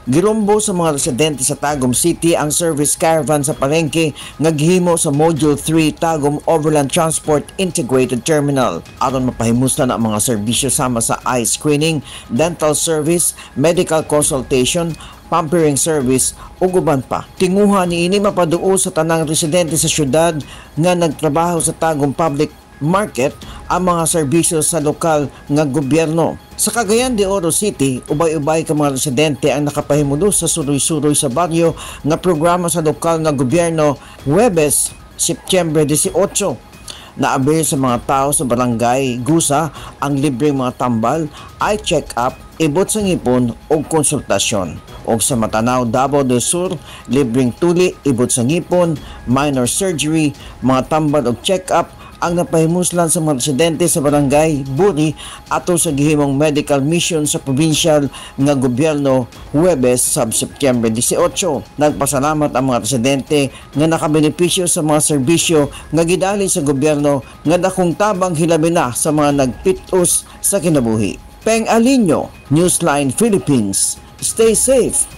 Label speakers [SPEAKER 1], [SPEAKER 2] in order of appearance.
[SPEAKER 1] Girumbo sa mga residente sa Tagum City ang service caravan sa palengke nga gihimo sa Module 3 Tagum Overland Transport Integrated Terminal aron mapahimuslan ang mga serbisyo sama sa eye screening, dental service, medical consultation, pampering service ug uban pa. Tinguha niini mapaduol sa tanang residente sa syudad nga nagtrabaho sa Tagum Public Market ang mga serbisyo sa lokal nga gobyerno. Sa Cagayan de Oro City, ubay-ubay ka mga residente ang nakapahimulos sa suroy-suroy sa baryo nga programa sa lokal nga gobyerno Huwebes, Setyembre 18. Naabil sa mga tao sa barangay Gusa ang libreng mga tambal, eye check-up, ibot sa ngipon ug konsultasyon. Og sa Matanao, Davao del Sur, libreng tuli, ibot sa ngipon, minor surgery, mga tambal ug check-up ang napahimuslan sa mga residente sa barangay Buri ato sa gihimong medical mission sa provincial nga gobyerno Huwebes sa Setyembre 18. Nagpasalamat ang mga residente nga nakabenepisyo sa mga serbisyo nga gidali sa gobyerno nga dakong tabang hilabi na sa mga nagpitos sa kinabuhi. Peng Alinio, Newsline Philippines. Stay safe.